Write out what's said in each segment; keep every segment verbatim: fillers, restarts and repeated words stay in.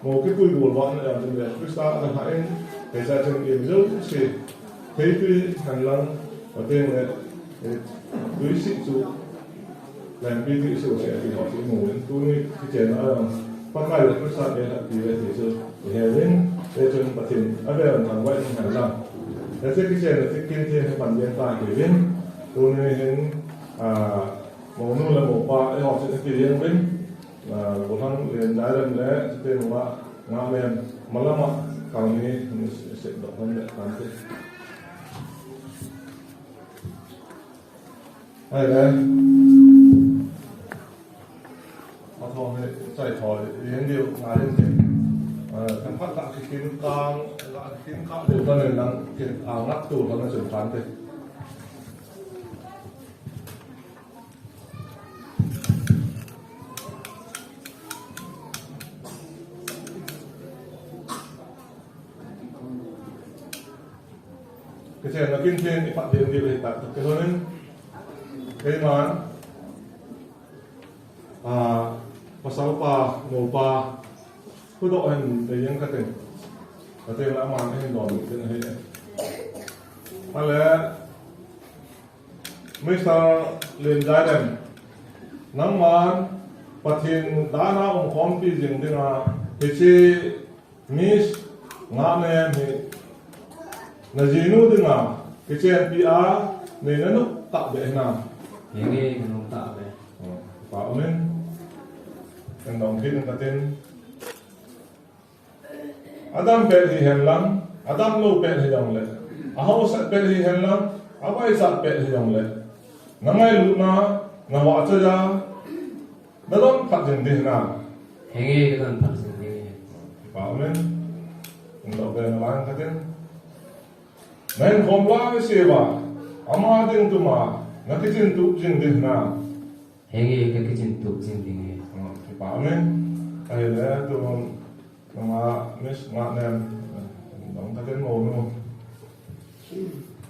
Mo kipui bol vang na jong tin le Christa a hah in, he cha chun im jouse, thei tui han lang, pateng le, eh, tui si chu, lampi tui si se ti ho chu mu in, tuni kichenna a jong, Pakai le Christa te hah ti le ti chu, he in, he chun Pathen a vel thangvah in han lang. He chu kichenna ti kin ti he pan ding ta ti in, tuni hin, a, monu le mopa, e ho chu ti ding in, Aa, Gollhang Lenjai Lem le, chuteng nunga, Ngahnem, malam a, kal ni, ni se, se, doh hon le, kan te. Ahile. Athong hi, chai thoi, yen diu, ngai yen diu. Aa, kan phat la kikin kang, la kikin kang diu, kan nen lang, kin, aa, ngak tu, kan nen chun kan te. Kichenna kin kin i phat ding ding le tak tak ke honin. Keiman, a, pasal pa, mo pa, Hudoh hin, te yang ka teng. Ka teng la man hin don, teng hin. Ale, Mister Lenjai Lem. Nangman, Pathen dan a umkhompi jing dinga, hiche Miss Ngahnem hi, na jinu dinga, kichenpi a, nei na nop tahbeh hinam. Henge, ka nop tahbeh. Oh, pa umin. Kan dong kit ka teng. Adam pet hihen lang, adam lou pet hijongle, ahaosat pet hihen lang, avaichat pet hijongle, na ngailutna, na vahchoiya, na don phat jing ding hinam. Henge, ka don phat jing ding. Pa umin. Kin dong be na lang ka teng. Na hinkhom lai seuva, ama ding tuma, na kichin tup jing ding hinam. Henge, ka kichin tup jing ding e. Hmm, kipa umin. Ahile, tun, nunga, Miss Ngahnem, dong ka teng mo nu.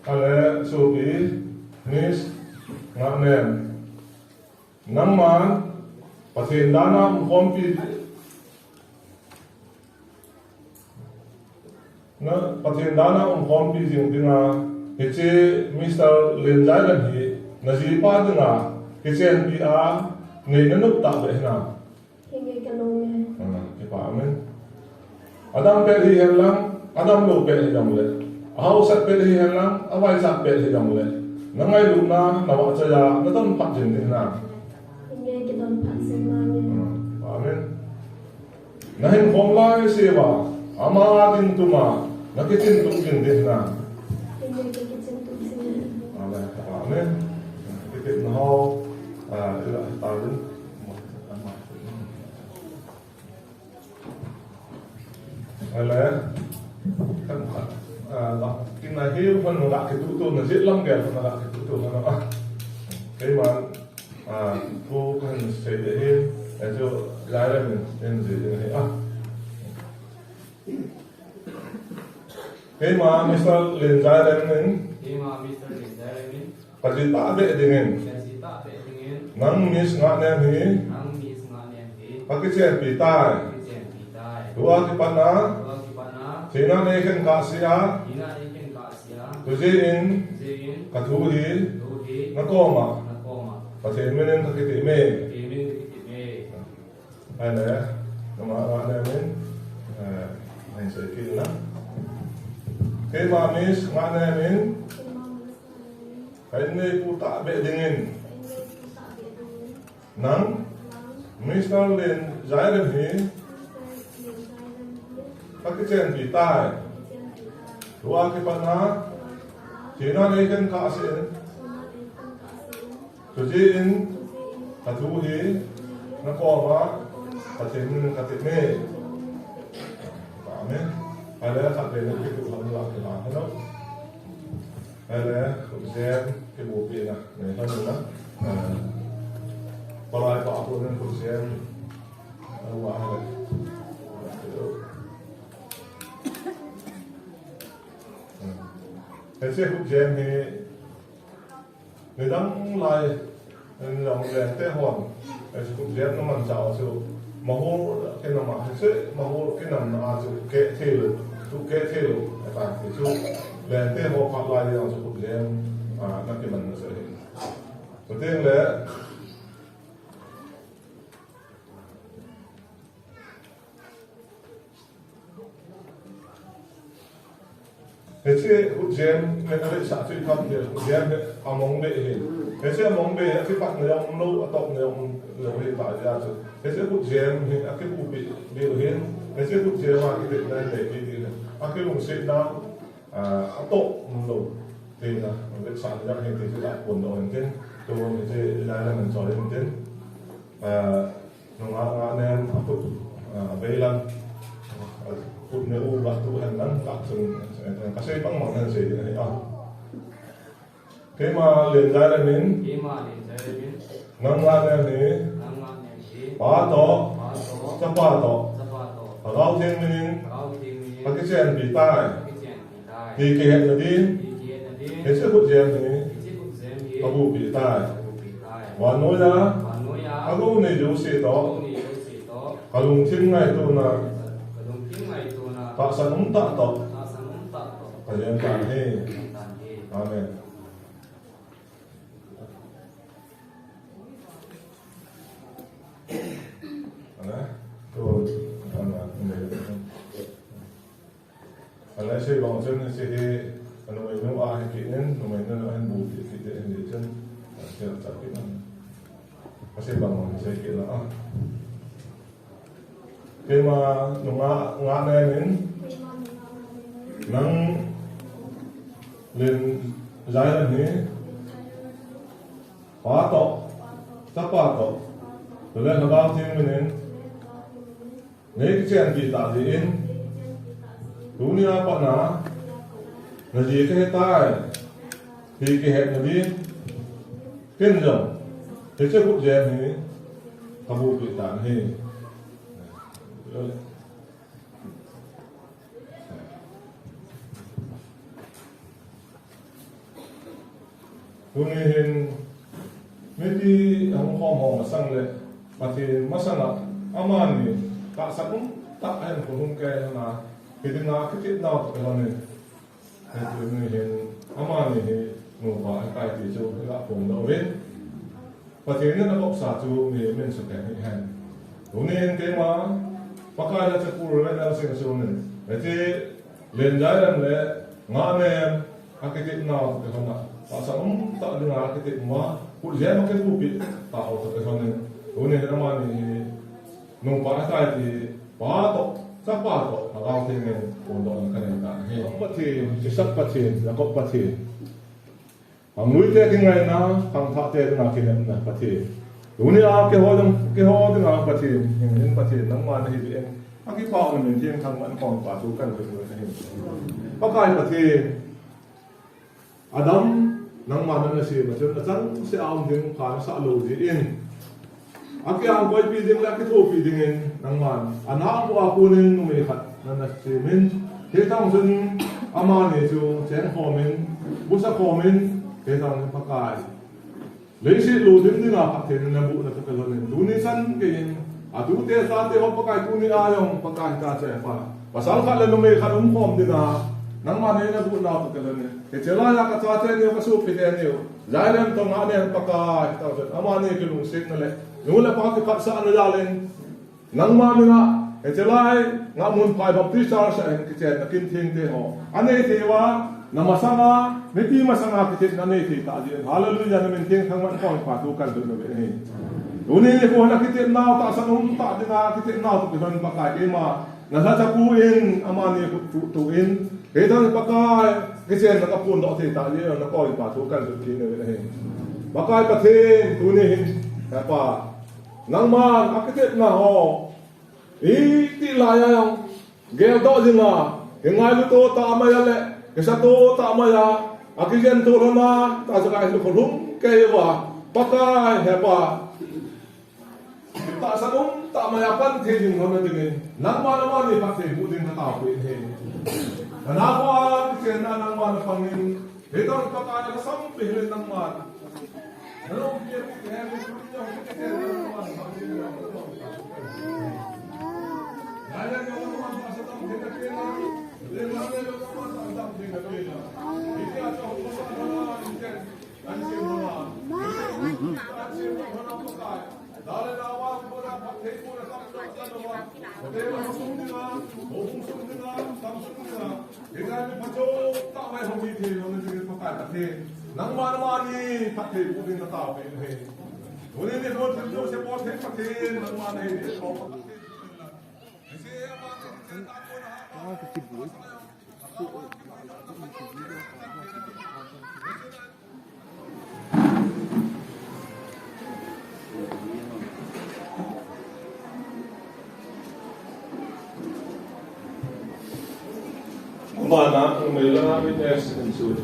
Ale, sopi, Miss Ngahnem. Nangman, Pathen dan a umkhompi Na, Pathen dan a umkhompi jing dinga, hiche Mister Lenjai Lem hi, na jipa dinga, kichenpi a, nei na nop tahbeh hinam. Henge ka nop e. Ah, kipa umin. Adam pet hihen lang, adam lou pet hijongle. Ahaosat pet hihen lang, avaichat pet hijongle. Na ngailutna, na vahchoiya, na don phat jing ding hinam. Henge ka don phat jing nange. Ah, kipa umin. Na hinkhom lai seuva, ama ding tuma, na kichin tup jing ding hinam. Amen. Amen. Kichin na ho, ah, ila ta ding. Ale, kan, ah, la, kin na hi, kan na la kitu tu, na jit lam gel, kan na la kitu tu, kan na, ah. Keiman, Ah, thu kahin sei ding ahi, achu Jai Lem in, in jih ding ahi, ah. Keima Mister Lenjai Lem in. Keima Mister Lenjai Lem in. Kajih tahbeh dingin. Kajih tahbeh dingin. Nang Miss Ngahnem hi. Nang Miss Ngahnem hi. Kakichenpi tai. Kakichenpi tai. Tua kipat na. Tua kipat na. Thina neikhen kahsea. Thina neikhen kahsea. Tujeh in, tujeh in, kathu hi, kathu hi, nakoma, nakoma, Pathen minin kakitep e. Pathen minin kakitep e. Ahile, nangma Ngahnem in, eh, ahin sei kit na. Keima Miss Ngahnem in, ka-inneipu tahbeh dingin. Nang, Mister Lenjai Lem hi, kakichenpi tai. Tua kipat na, thina neikhen kahsen. Tujeh in, kathu hi, nakoma, Pathen minin katep e. Amen. Ahile, khatvei na kitu ham la kila, hello. Ahile, khutjem, kibupi na, nei lhon na. Ah, palai pa apu nen khutjem. Ah, wa ahile. Ah. Hiche khutjem hi, nidang lai, nidang leng te hon. Hiche khutjem na manchah chu. Mahur kinam a, hiche mahur kinamna a chu keh thei lou, chu keh thei lou, ati chu, lente ho phat lai jong chu khut jem, a, na kiman na chu ahi. Chuteng le, Hiche khut jem, hiche sa chu i kham jem, khut jem hi among be hi. Hiche among be hi, akipatna jong um lou, atopna jong um lou hi ta ja chu. Hiche khut jem hi, akibupi diu hin. Hiche khut jem a kitepna nei kit diu hin. Akilungsetna, a, atop um lou. Tina, vetsahna jong hi ti chu la pon doh in tin. Tu hiche lai la man choi in tin. A, Nungah ngah nem, akhut, a, veilam, akhut neu, vatu hen lang, tak chun, eh, kasei bang bang hen sei ding ahi, a. Keima Lenjailam in, Keima Lenjailam in, nang ngah nem hi, nang ngah nem hi, Pa toh, Pa toh, Chapa toh, Chapa toh, Lhagao Theng min in, Lhagao Theng min in, kakichenpi tai. Kakichenpi tai. Ti kihetna din, ti kihetna din, hiche khut jem hi, hiche khut jem hi, kabupi tai. Kabupi tai. Vannoi a, vannoi a, agou nei jouse toh, agou nei jouse toh, kalungthim ngaitona, kalungthim ngaitona, tahsan um tah toh, tahsan um tah toh, kajem tan ahi. Kajem tan ahi. Amen. Ana, tu, ana, nei. Alai sei bang chun hiche hi, numei nu a hi kit in, numei nu a hin bu kit kit in, hiche chun, a, sei chak kit in. Asei bang bang sei kit la a. Keima nungah ngah nem in, nang Lenjailam hi, Pa toh, Chapa toh, chule Lhagao Theng min in, nei kichenpi tah jeh in, tunia pat na, naji kahi tai, ti kihetna din, ken jong, hiche khut jem hi, kabupi tan ahi. Tuni hin, mipi hung khom ho masang le, Pathen masanga, amani, tahsan um tah a hin khut hung keh na, hiding a kitepnau toh kilhon in. Tuni hin, amani hi, nupa ahitai ti chu, iga phongdoh uvin. Pathen in adopsa chu mi min sukhen hihen. Tunin keima, Pakai le Chapa le Lhagao Theng min in. Hiche Lenjailam le ngah nem akitepnau toh kilhon a, tahsan um tah dinga akitep uva, khut jem a kibupi tah u toh kilhon in. Tunin amani hi nupa ahitai ti Pa toh, Chapa toh, Lhagao Theng min phongdohna kanei tan ahi. Pathen, Isak Pathen, Jakob Pathen. Khangluite kingaina, khangthahte dinga kinepna Pathen. Tunia keiho ding, keiho dinga Pathen, hing in Pathen, nangma nahi jeh in. Akipah u namin thengtah man kong pa thu kahin pe uve. Pakai Pathen, Adam, nangma nana sem a chun, achangseh a um ding pha nasah lou jeh in. Akiang koipi ding le akithopi dingin nangman, anahbou a konin numei khat nana semin, hitabang chun amani chu cheng khomin, busa khomin, hitabang chun Pakai, leiset lolhing dinga phatthei nana boh na toh kilhonin, tuni chan geiyin, atute chate ho Pakai, tuni a jong Pakai, tache pa, pasal khat le numei khat umkhom dinga nangman neina boh nau toh kilhonin, hiche laiya kachate niu, kasopi teniu, Jailen toh Nganen Pakai, tao chun amani kilungsetna le nu le pa kiphatsahna jal in, nangma mina, hiche lai, Ngahmunphai Baptist Church a hin kichenna kin thengte ho, anei thei uva, na masanga, mipi masanga kitepna anei thei tah jeh in, hallelujah, namin thengtah man kong pa thu kahin pe uve. Tuni nikho hin akitepnau tahsan um tah dinga kitepnau toh kilhon Pakai, keima nalhacha pu in amani khut chu tu in, hitabang Pakai, kichenna kaphondoh thei tah jeh in, nakoi pa thu kahin pe uve. Pakai Pathen, tuni hin, He Pa, nangman akitepna ho, itih laiya jong geldoh jinga, kingailut tah maiya le kisato tah maiya, akijen to lhona, tajakai lukholhung kei uva, Pakai, He Pa, tahsan um tah maiya pan thei ding lhon na dingin, nangman amani phatthei boh ding kataopeh in ahi. Nanakho a kichenna nangman napangin, hitabang Pakai, nasampi in nangman, nalungpia kiti hen, Nangma, nangma ni phatthei boh ding katao pen ahi. Tuni nikho thil jouse Pathen, Pathen nangma nahi. Bana, numei langa witness in suit.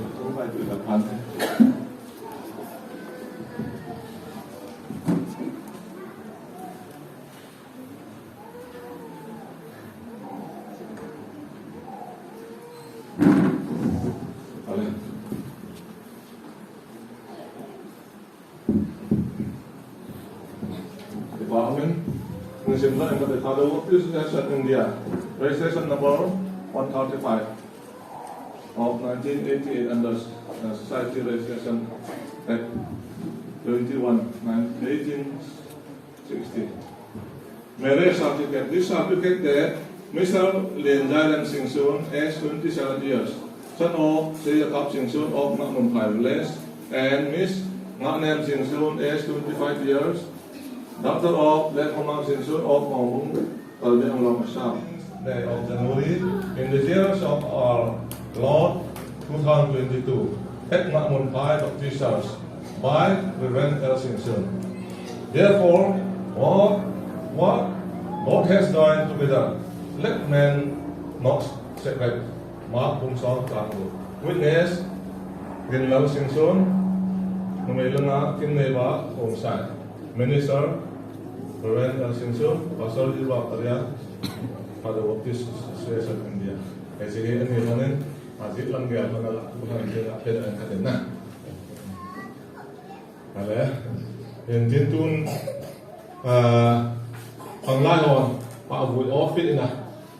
Department, Municipal and Father Work Association India, registration number one thirty-five of nineteen eighty-eight under, uh, Society Registration Act twenty-one, nineteen eighty. Sixteen. Marriage certificate. This certificate that Mister Lianjailen Singson, age twenty-seven years, son of Sri Jacob Singson of Ngahmunphai village, and Miss Ngahnem Singson, age twenty-five years, daughter of late Homang Singson of Maubung, Karbi Anglong, Assam. Day of January, in the years of our Lord, two thousand twenty-two, at Ngahmunphai Baptist Church, by Reverend L Singson. Therefore, what, what God has joined together, let man not separate. Mark bung som chang gup. Witness, Ginlal Singson, numei langa Kinneiba Khongsai. Minister, Reverend L Singson, Pastor Gilbert Taria, Father Baptist Association India. Hiche hi ani lhonin, ajeh lam gei a lhon a la, tu han te la, pe da an ka den na. Ale, hin tin tun, ah, khanglai ho, pahvui office na,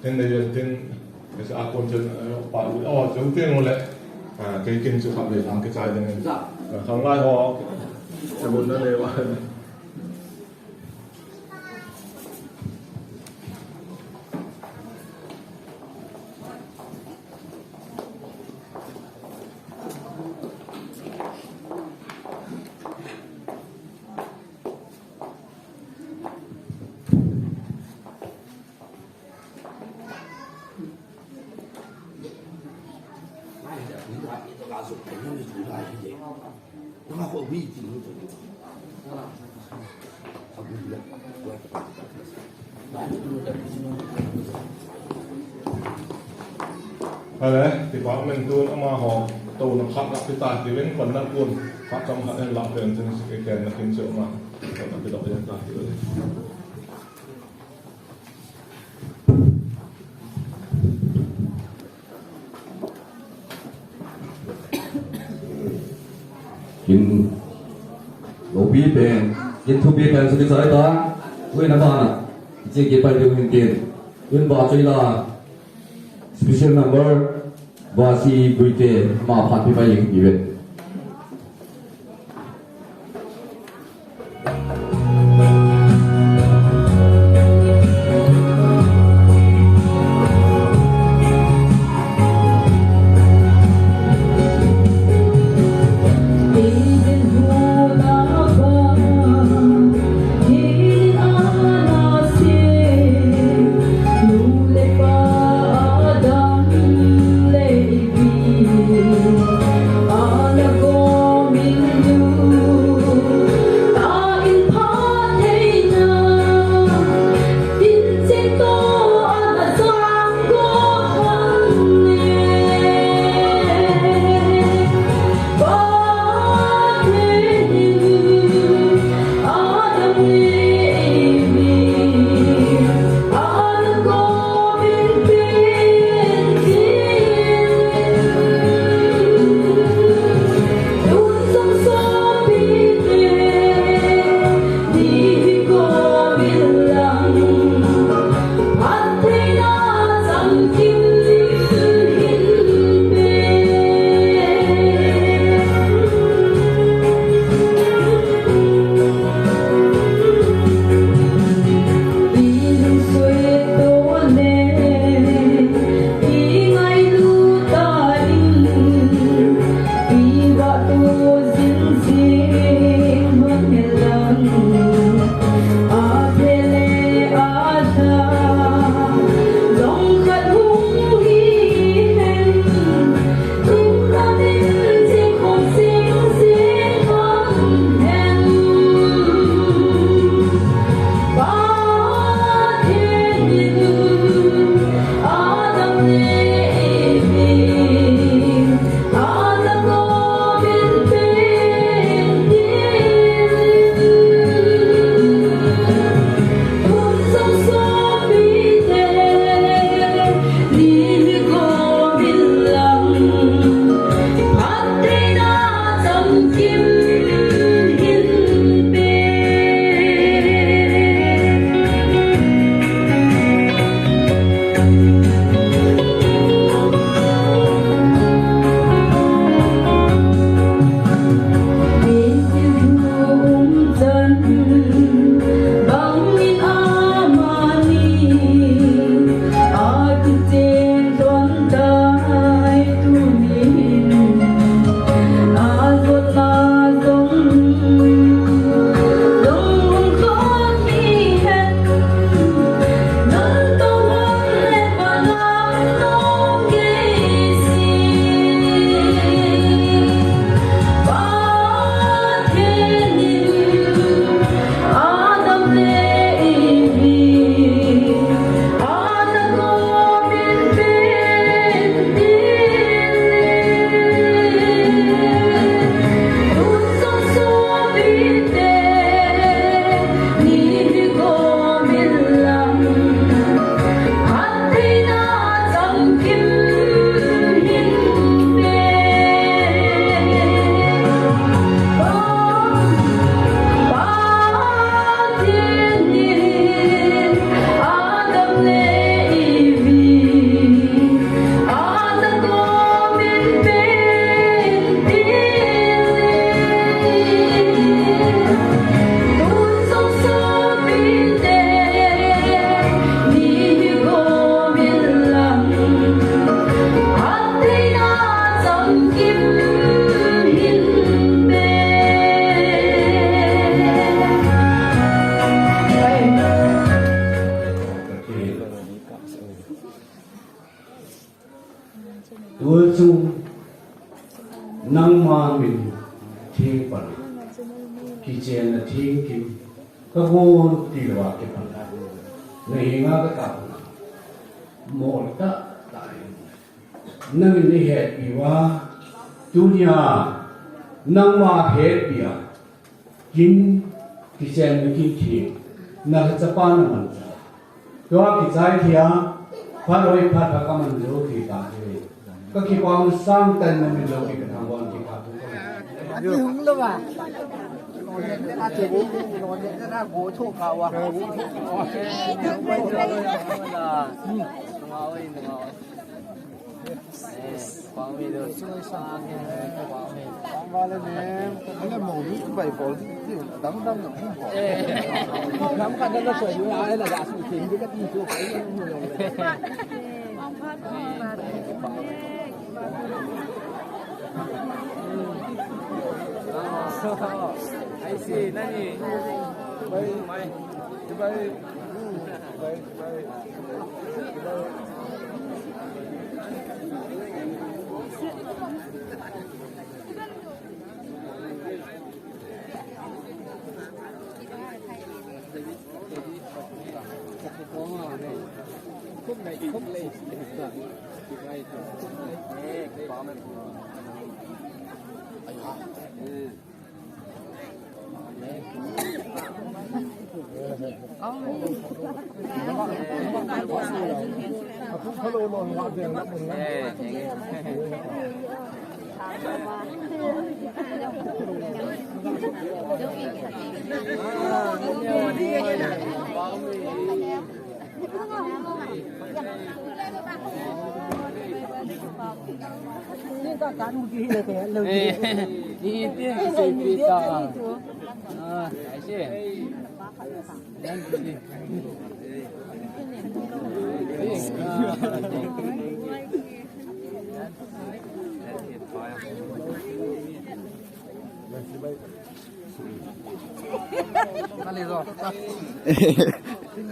hin nei yen tin, hiche a kon chen, ah, pahvui o, chung tin le, ah, kei kin chu khat le lang kichai ding. Ah, khanglai ho, chu na le wa. Ale, department tun amaho, touna khat la pita kiven, kon na kun, khat kam khat en la pen tin, ken na kin chu ma, kon na pita pen ta kiven. Kin loupi pen, kin thupi pen chu kichai ta, uina bana, chi kipai diu hin tin, un ba chui la, special number, Vasi Guite, ama phat pi pai jing kive. Tuchung nangma min theng pan, kichenna theng kim, ka gon tilou a kipan, na henga ka tao na, mol tah tah in. Nangin nei hetpi uva, tunia nangma hetpi a, kin kichenna kin theng, na lhacha pa na mancha. Tua kichai thei a, phat hoi phat pha ka man jou thei ta hi. Ka kipah sang tah in na min lou pi ka thangvah in kipa thu ka. Ati hung lou va. Ati hung lou va.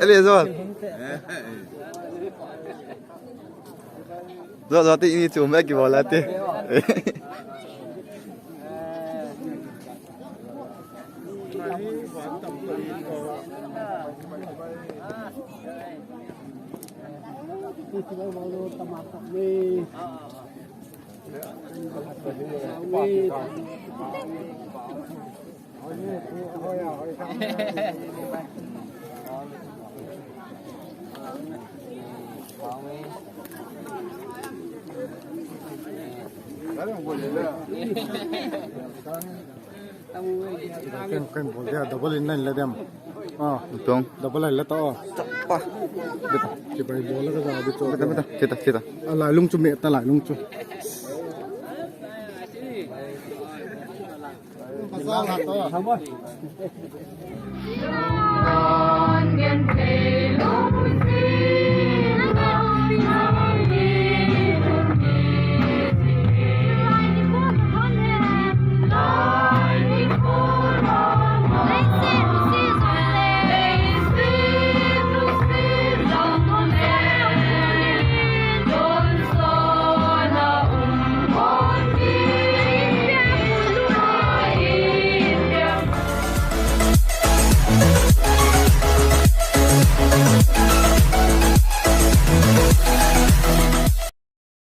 Ale zo. Zo, zo, ti ini chum ba ki bola ti. Ken ken bol dia, double in nine le dem. Ah, tong. Double in le ta. Chapa. Beta. Chibai bol la ka ja bi cho. Beta, beta. Kita, kita. A lailung chu me ta, lailung chu.